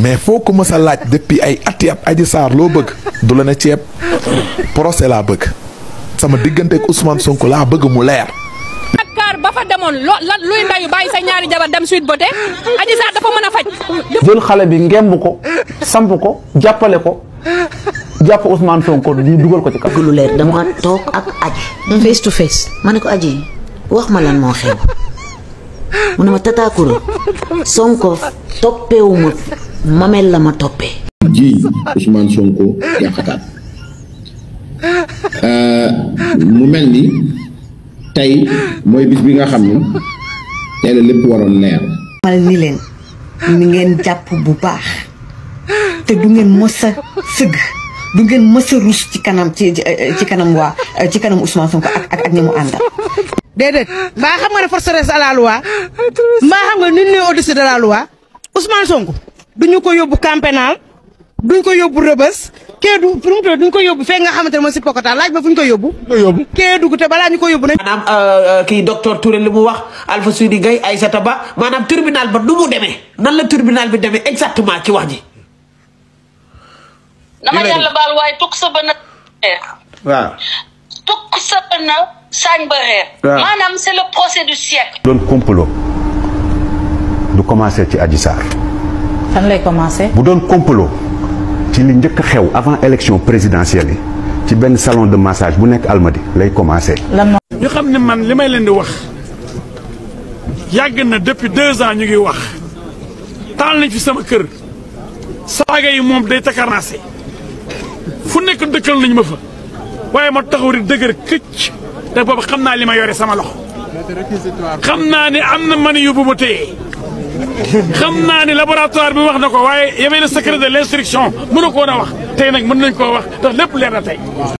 mais foo ko mës a laaj depuis ay ati at Adji Sarr loo bëgg du la ne ceeb procès laa bëgg sama diggante ak Ousmane Sonko laa bëgg mu leer. Dakar ba fa demoon luy ndayu bàyyi sa ñaari jabar dem Sweet Beauté Adji Sarr dafa mën a faj. jël xale bi ngemb ko samp ko jàppale ko jàpp Ousmane Sonko di dugal ko ci kaw. lu leer dama toog ak Adji face to face ma ne ko Adji wax ma lan moo xew mu ne ma Tata Coura Sonko toppewu ma mamel la ma toppee. ji Ousmane Sonko yàqataat mu mel ni tey mooy bis bi nga xam ne tey la lépp waroon leer. mal ni leen ni ngeen jàpp bu baax te du ngeen mës a sëgg du ngeen mës a rus ci kanam ci kanam Ousmane Sonko ak ñi mu àndal. déedéet mbaa xam nga ne force reste à la loi mbaa xam nga nit ñi au-dessus de la loi Ousmane Sonko duñu ko yóbbu camp pénal duñ ko yóbbu rëbës Kédougou pour mu tudd duñ ko yóbbu fekk nga xamante ne mooy si Pokotaan laaj ba fu ñu ko yóbbu. Kédougou te balaa ñu ko yóbbu nañ. maanaam kii docteur Touré li mu wax Alpha Seydi Gaye Aïssata Ba maanaam tribunal ba nu mu demee nan la tribunal bi demee exactement ci wax ji. dama yàlla baal waaye tukk sa ba na reer. waaw. tukk sa ba na saañ ba reer. maanaam c'est le procès du siècle. doon complot du commencé ci Adji Sarr. fan lay commencé. bu doon complot ci li njëkk xew avant élection présidentielle yi ci benn salon de massage bu nekk Almadi lay commencé. ñu xam ne man li may leen di wax yàgg na depuis 2 ans ñu ngi wax taal nañ fi sama kër saaga yi moom day takarnaase fu nekk dëkkal nañ ma fa waaye ma taxaw rek dëgër këcc te boobu xam naa li ma yore sama loxo xam naa ne am na mani yu bu ma téye xam naa ne laboratoire bi wax na ko waaye y avait le secret de l'instruction mënu ko woon a wax tey nag mën nañ koo wax ndax lépp leer na tey.